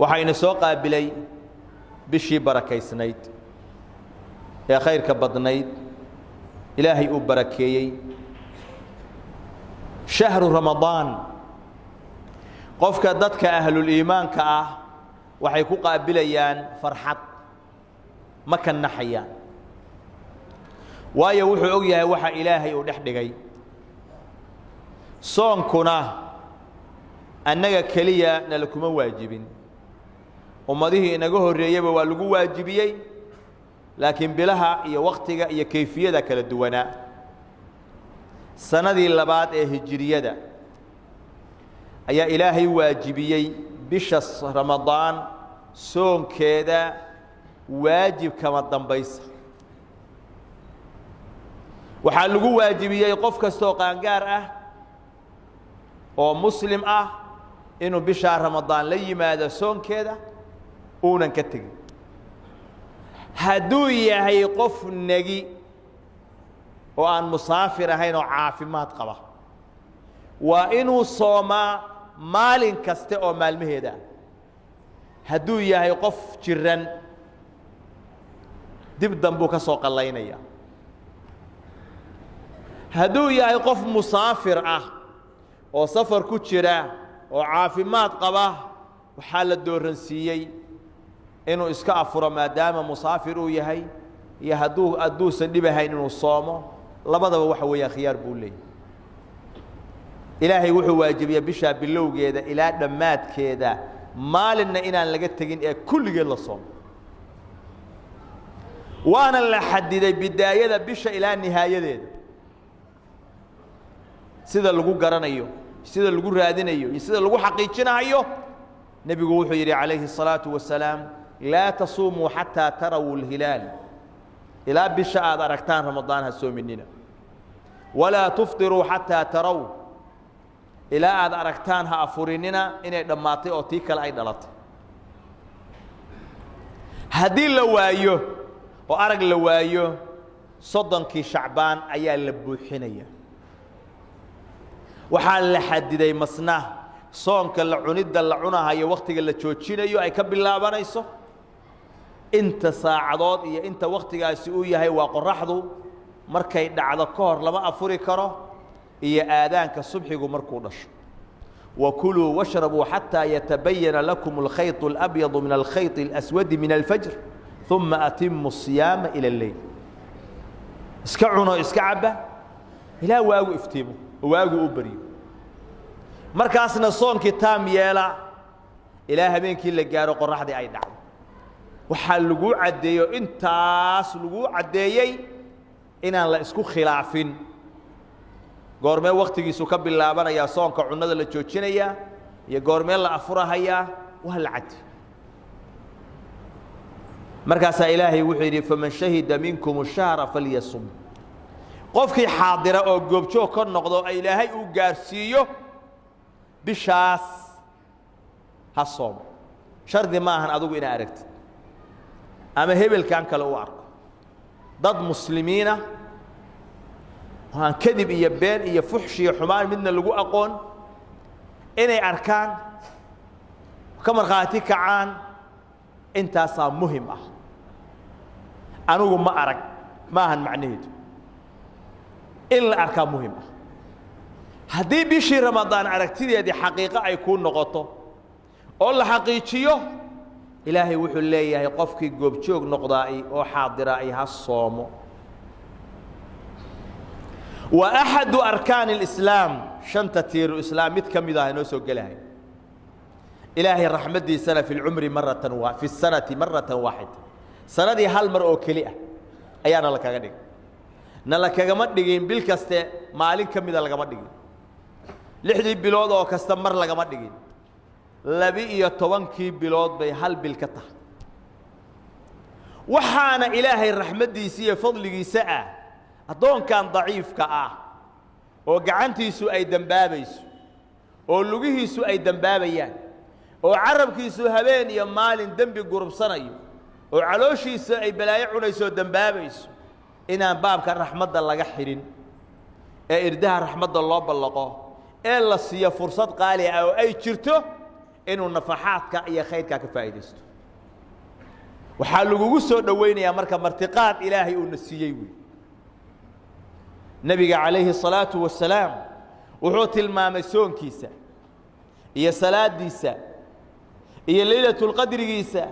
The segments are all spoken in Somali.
Waxayna soo qaabilay bishii barakaysnayd ee khayrka badnayd, Ilaahay uu barakeeyey, shahru Ramadaan. Qofka dadka ahluliimaanka ah waxay ku qaabilayaan farxad, ma ka naxayaan, waayo wuxuu og yahay waxa Ilaahay uu dhex dhigay. Soonkuna annaga keliya nala kuma waajibin, ummadihii inaga horreeyeyba waa lagu waajibiyey, laakiin bilaha iyo waktiga iyo kayfiyada kala duwanaa. Sanadii labaad ee hijiriyada ayaa Ilaahay waajibiyey bisha Ramadaan soonkeeda, waajib kama dambaysa. Waxaa lagu waajibiyey qof kastoo qaangaar ah oo muslim ah inuu bishaa Ramadaan la yimaado soonkeeda, uunan ka tegin. Hadduu yahay qof negi oo aan musaafir ahayn oo caafimaad qaba, waa inuu soomaa maalin kaste oo maalmaheeda ah. Hadduu yahay qof jiran, dib dambuu ka soo qallaynaya. Hadduu yahay qof musaafir ah oo safar ku jira oo caafimaad qaba, waxaa la dooransiiyey inuu iska afuro maadaama musaafir uu yahay, iyo hadduusan dhibahayn inuu soomo. Labadaba waxa weeyaan khiyaar buu leeyahy. Ilaahay wuxuu waajibiyey bishaa bilowgeeda ilaa dhammaadkeeda maalinna inaan laga tegin ee kulligeed la soomo, waana la xadiday bidaayada bisha ilaa nihaayadeeda, sida lagu garanayo, sida lagu raadinayo iyo sida lagu xaqiijinayo. Nebigu wuxuu yidhi calayhi الصalaaةu wasalaam: laa tasuumuu xataa tarawu اlhilaal, ilaa bisha aad aragtaan Ramadaan ha soominina, walaa tufطiruu xataa taraw, ilaa aad aragtaan ha afurinina inay dhammaatay oo tii kale ay dhalatay. Haddii la waayo oo arag la waayo, 30kii Shacbaan ayaa la buuxinaya. Waxaa la xadiday masna soonka la cunidda la cunahayo, wakhtiga la joojinayo ay ka bilaabanayso, inta saacadood iyo inta wakhtigaasi uu yahay. Waa qoraxdu markay dhacdo ka hor lama afuri karo, iyo aadaanka subxigu markuu dhasho. Wakuluu washrabuu xataa yatabayana lakum alkhayط اlabyadu min alkhayط اlaswadi min alfajr, uma atimu الsiyaama ilى اleyl. Iska cuno, iska cabba ilaa waagu iftiimo oo waagu u baryo, markaasna soonkii taam yeela ilaa habeenkii la gaaro, qoraxdii ay dhacdo. Waxaa laguu caddeeyo, intaas laguu caddeeyey inaan la isku khilaafin goormee waktigiisu ka bilaabanayaa soonka cunada la joojinayaa iyo goormee la afurahayaa, waa la caddi. Markaasaa Ilaahay wuxuu yidhi: faman shahida minkum shahra falyasum. Qofkii xaadira oo goobjoog ka noqdo Ilaahay uu gaarsiiyo bishaas ha soomo. Shardi ma ahan adigu inaa aragtid ama hebelkan kale u arko. Dad muslimiina oo aan kadib iyo been iyo fuxsh iyo xumaan midna lagu aqoon inay arkaan, ka markhaati kacaan, intaasaa muhim ah. Anigu ma arag ma ahan macnaheedu, in la arkaa muhim ah. Haddii bishii Ramadaan aragtideedii xaqiiqo ay kuu noqoto oo la xaqiijiyo, Ilaahay wuxuu leeyahay qofkii goobjoog noqdaai oo xaadiraai ha soomo. Wa axadu arkaani اlislaam, shanta tiiru islaam mid ka mid ah inoo soo gelahay. Ilaahay raxmaddiisana fi lcumri maratan, fi sanati maratan waaxida, sanadii hal mar oo keli ah ayaana la kaga dhigay. Na la kagama dhigin bil kaste maalin ka mida, lagama dhigin 6dii bilood oo kasta mar, lagama dhigin. 12kii bilood bay hal bil ka tahay. Waxaana Ilaahay raxmaddiisa iyo fadligiisa ah addoonkan daciifka ah oo gacantiisu ay dembaabayso oo lugihiisu ay dembaabayaan oo carabkiisu habeen iyo maalin dembi gurubsanayo oo calooshiisa ay balaayo cunayso oo dembaabayso, inaan baabka raxmadda laga xidhin ee irdaha raxmadda loo ballaqo ee la siiyo fursad qaali ah oo ay jirto Inuu nafaxaadka iyo khayrkaa ka faa'iidaysto waxaa lagugu soo dhowaynayaa. Marka martiqaad Ilaahay uuna siiyey wey. Nebiga calayhi الsalaatu wasalaam wuxuu tilmaamay soonkiisa iyo salaadiisa iyo laylatulqadrigiisa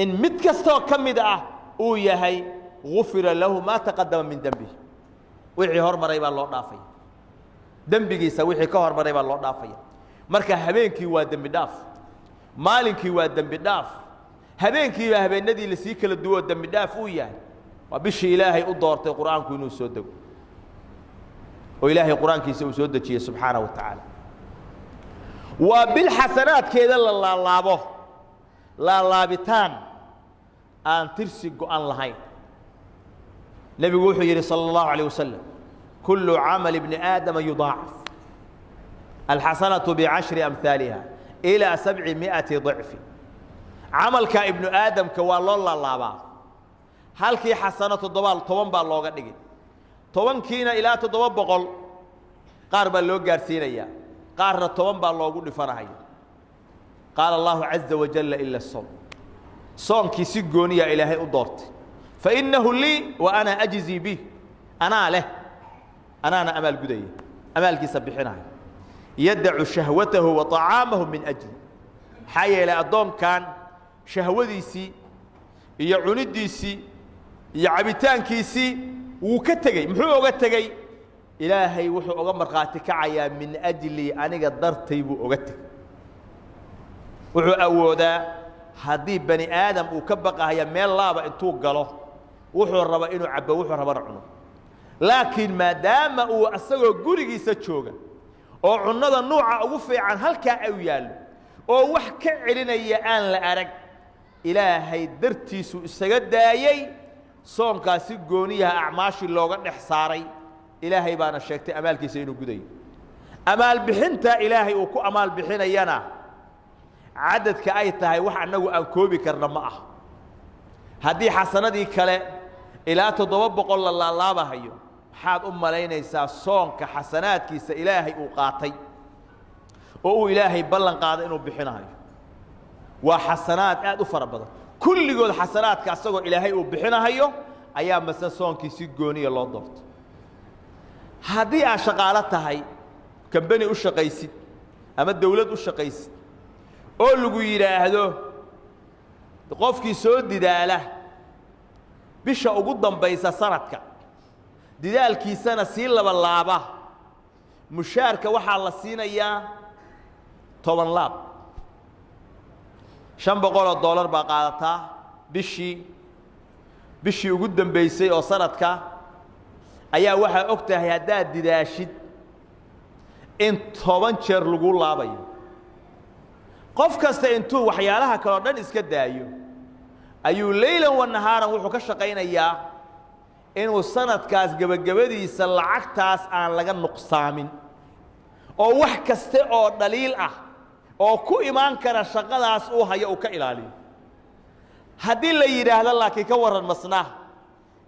in mid kastoo ka mid ah uu yahay gufira lahu maa taqadama min dembihi, wixii hormaray baa loo dhaafaya, dembigiisa wixii ka hormaray baa loo dhaafaya. Marka habeenkii waa dembi dhaaf, maalinkii waa dembi dhaaf, habeenkiibaa habeenadii lasii kala duwo dembi dhaaf uu yahay. Waa bishii Ilaahay u doortay Qur'aanku inuu soo dego oo Ilaahay Qur-aankiisa uu soo dejiyey subxaanaه wa tacaala. Waa bil xasanaadkeeda la laalaabo, laalaabitaan aan tirsi go'an lahayn. Nebigu wuxuu yidhi salى اllahu عalيه wasalam: kullu camal ibni aadama yudaacaf, alxasanatu bicashri amhaaliha ilaa 700 ضicfi. Camalka ibnu aadamka waa loo laalaabaa, halkii xasano 7 10 baa looga dhigay, 10-kiina ilaa 700 qaar baa loo gaadhsiinayaa, qaarna 10 baa loogu dhifanahaya. Qaala allahu caza wajalla: ila sowm. Soonkii si gooniyaa Ilaahay u doortay: fainnahu lii wa ana ajzii bih, anaa leh, anaana amaal gudaya, amaalkiisa bixinaya. Yadacu shahwatahu wa طacaamahu min ajli. Maxaa yeelay addoonkan shahwadiisii iyo cunidiisii iyo cabitaankiisii wuu ka tegey. Muxuu oga tegey? Ilaahay wuxuu oga markhaati kacayaa: min ajli, aniga dartay buu oga tegey. Wuxuu awoodaa haddii bani aadam uu ka baqahaya meel laaba intuu galo, wuxuu raba inuu cabbo, wuxuu rabana cuno, laakiin maadaama uu asagoo gurigiisa jooga oo cunnada nuuca ugu fiican halkaa u yaallo oo wax ka celinaya aan la arag, Ilaahay dartiisuu isaga daayey soonkaasi. Gooniyaha acmaashii looga dhex saaray, Ilaahay baana sheegtay amaalkiisa inuu gudayo. Amaalbixinta Ilaahay uu ku amaal bixinayana cadadka ay tahay wax annagu aan koobi karna ma ah. Haddii xasanadii kale ilaa 700 la laalaabahayo, maxaad u malaynaysaa soonka xasanaadkiisa Ilaahay uu qaatay oo uu Ilaahay ballan qaaday inuu bixinahayo? Waa xasanaad aad u fara badan. Kulligood xasanaadka asagoo Ilaahay uu bixinahayo ayaa mase soonkii si gooniya loo doortay. Haddii aad shaqaalo tahay, kambeni u shaqaysid ama dawlad u shaqaysid, oo lagu yidhaahdo qofkii soo didaala bisha ugu dambaysa sanadka, didaalkiisana sii laba laaba, mushaarka waxaa la siinayaa 10 laab. $500 baa qaadataa bishii. Bishii ugu dambaysay oo sanadka ayaa waxaa og tahay haddaad didaashid in 10 jeer lagu laabayo. Qof kasta intuu waxyaalaha kale o dhan iska daayo ayuu leylan wa nahaaran wuxuu ka shaqaynayaa inuu sanadkaas gebagabadiisa lacagtaas aan laga nuqsaamin, oo wax kaste oo dhaliil ah oo ku imaan kara shaqadaas uu hayo uu ka ilaaliyo. Haddii la yidhaahdo laakiin ka warran masna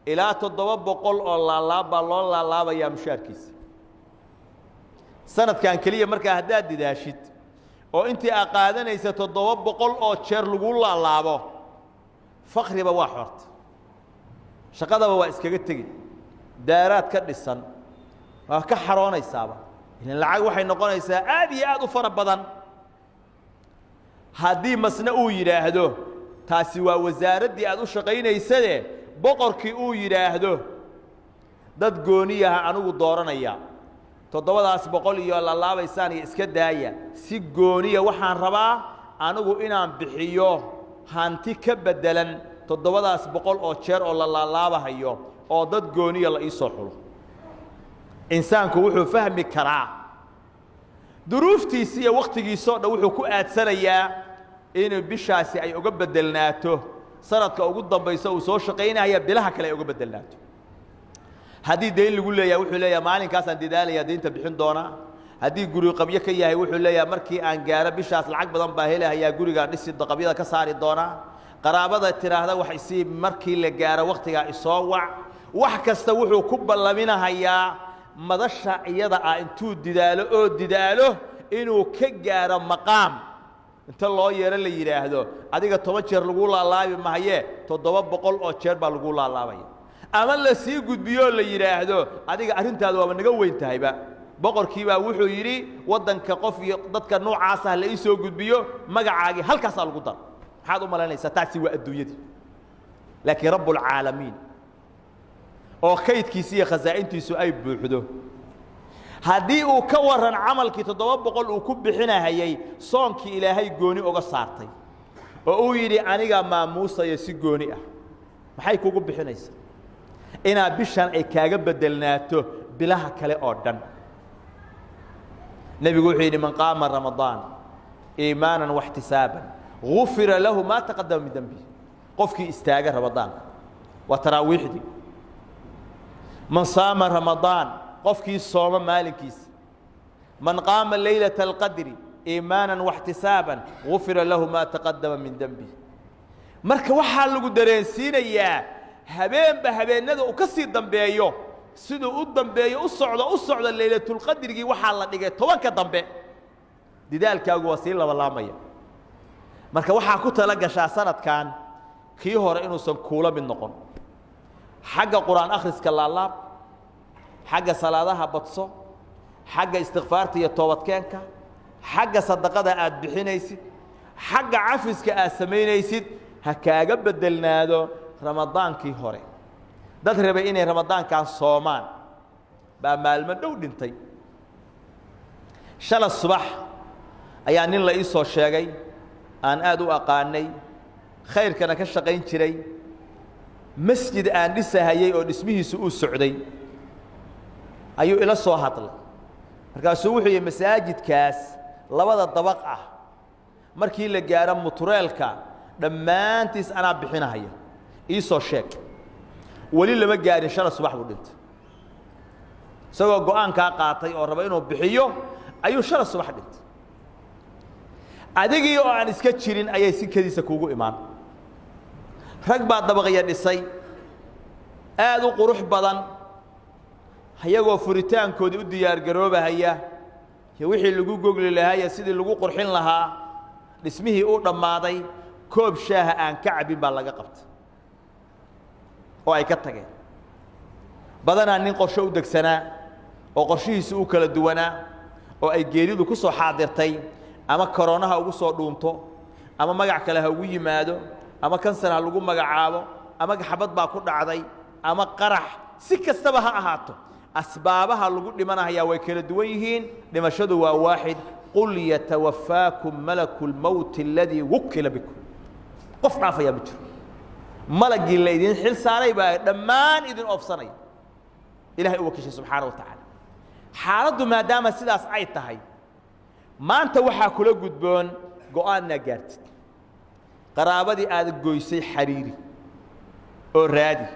ilaa 700 oo laalaab baa loo laalaabayaa mushaarkiisa sanadkan keliya, markaa haddaad didaashid oo intii aad qaadanaysa 700 oo jeer lagu laalaabo, fakriba waa xorta, shaqadaba waa iskaga tegi, daaraad ka dhisan waa ka xaroonaysaaba, ilan lacag waxay noqonaysaa aad iyo aad u fara badan. Haddii masna uu yidhaahdo taasi waa wasaaraddii aad u shaqaynaysade, boqorkii uu yidhaahdo dad gooniyaha anigu dooranaya, 700 iyo laalaabaysaan iyo iska daaya, si gooniya waxaan rabaa anigu inaan bixiyo hanti ka beddelan 700 oo jeer oo la laalaabahayo oo dad gooniya la ii soo xulo, insaanku wuxuu fahmi karaa duruuftiisi iyo wakhtigiisoo dhan wuxuu ku aadsanayaa inuu bishaasi ay uga beddelnaato sanadka ugu dambayso uu soo shaqaynaya bilaha kale ay uga beddelnaato. Haddii dayn lagu leeyahay, wuxuu leeyahay maalinkaasaan dadaalayaa, daynta bixin doonaa. Haddii guri qabyo ka yahay, wuxuu leeyahay markii aan gaaro bishaas lacag badan baa helahayaa, gurigaan dhisi qabyada ka saari doonaa. Qaraabada tidhaahda wax isii, markii la gaaro wakhtigaa isoo wac. Wax kasta wuxuu ku ballaminahayaa madasha iyada ah intuu didaalo oo didaalo inuu ka gaaro maqaam. Inta loo yeero la yidhaahdo adiga 10 jeer lagu laalaabi mahaye, 700 oo jeer baa lagu laalaabaya. Ama la sii gudbiyo la yidhaahdo adiga arrintaadu waaba naga weyn tahayba. Boqorkii baa wuxuu yidhi waddanka qof iyo dadka noocaas ah la ii soo gudbiyo, magacaagii halkaasaa lagu daro. Maxaad u malaynaysaa? Taasi waa adduunyadii. Laakiin rabbulcaalamiin oo kaydkiisi iyo khasaa'intiisu ay buuxdo, haddii uu ka waran camalkii 700 uu ku bixinahayey, soonkii Ilaahay gooni uga saartay oo uu yidhi anigaa maamuusaya si gooni ah, maxay kugu bixinaysaa inaa bishan ay kaaga beddelnaato bilaha kale oo dhan? Nebigu wuxuu yidhi man qaama ramadaan iimaanan waxtisaaban gufira lahu maa taqadama min dembihi. Qofkii istaaga ramadaanka waa taraawiixdii. Man saama ramadaan, qofkii sooma maalinkiisa. Man qaama laylata alqadri iimaanan waxtisaaban gufira lahu maa taqadama min dembihi. Marka waxaa lagu dareensiinayaa habeenba habeennada uu ka sii dambeeyo, siduu u dambeeyo u socdo u socdo, laylatulqadrigii waxaa la dhigay 10-ka dambe. Didaalkaagu waa sii labalaamaya. Marka waxaa ku tala gashaa sanadkan kii hore inuusan kuula mid noqon. Xagga qur-aan akhriska laalaab, xagga salaadaha badso, xagga istikfaarta iyo toobadkeenka, xagga sadaqada aad bixinaysid, xagga cafiska aad samaynaysid, ha kaaga beddelnaado ramadaankii hore. Dad rabay inay ramadaankan soomaan baa maalmo dhow dhintay. Shala subax ayaa nin la ii soo sheegay aan aad u aqaanay, khayrkana ka shaqayn jiray, masjid aan dhisahayey oo dhismihiisu uu socday ayuu ila soo hadlay. Markaasuu wuxuu yidhi masaajidkaas labada dabaq ah markii la gaaro mutureelka dhammaantiis anaa bixinahaya, ii soo sheeg. Weli lama gaarin, shala subax buu dhintay. Isagoo go'aankaa qaatay oo raba inuu bixiyo ayuu shala subax dhintay. Adigii oo aan iska jirin ayay sikadiisa kuugu imaan. Rag baa dabaqya dhisay aad u qurux badan, iyagoo furitaankoodii u diyaargaroobahaya iyo wixii lagu gogli lahaa iyo sidii lagu qurxin lahaa, dhismihii u dhammaaday, koob shaaha aan ka cabbin baa laga qabtay oo ay ka tageen. Badanaa nin qorshe u degsanaa oo qorshihiisu u kala duwanaa oo ay geeridu ku soo xaadirtay, ama koroonaha ugu soo dhuunto, ama magac kale ha ugu yimaado, ama kansar ha lagu magacaabo, ama xabad baa ku dhacday, ama qarax, si kastaba ha ahaato, asbaabaha lagu dhimanahayaa way kala duwan yihiin. Dhimashadu waa waaxid. Qul yatawafaakum malaku lmowti aladii wukila bikum. Qof dhaafayaa ma jiro. Malaggii laydin xil saaray baa dhammaan idin oofsanaya, Ilahay u wakiishay subxaana wa tacaala. Xaaladdu maadaama sidaas ay tahay, maanta waxaa kula gudboon go'aannaa gaartid. Qaraabadii aad goysay xariiri oo raadi,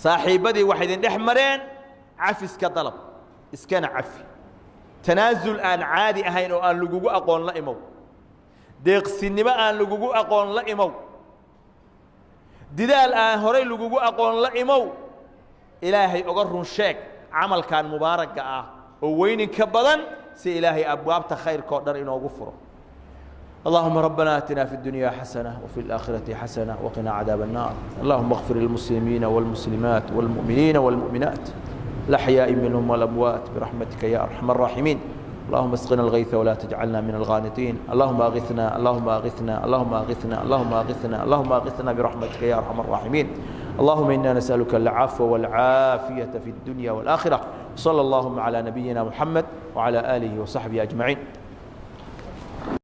saaxiibbadii wax idin dhex mareen cafiska dalab, iskana cafi. Tanaasul aan caadi ahayn oo aan lagugu aqoon la imow, deeqsinimo aan lagugu aqoon la imow, didaal aan horay lagugu aqoon la imow. Ilaahay oga run sheeg camalkan mubaaragga ah oo weyninka badan, si Ilaahay abwaabta khayrka oo dhan inoogu furo. اللهم ربنا آتنا في الدنيا حسنة وفي الآخرة حسنة وقنا عذاب النار. اللهم اغفر للمسلمين والمسلمات والمؤمنين والمؤمنات الأحياء منهم والأموات برحمتك يا أرحم الراحمين. اللهم اسقنا الغيث ولا تجعلنا من الغانطين. اللهم أغثنا، اللهم أغثنا، اللهم أغثنا، اللهم أغثنا، اللهم أغثنا برحمتك يا أرحم الراحمين. اللهم إنا نسألك العفو والعافية في الدنيا والآخرة. صلى اللهم على نبينا محمد وعلى آله وصحبه أجمعين.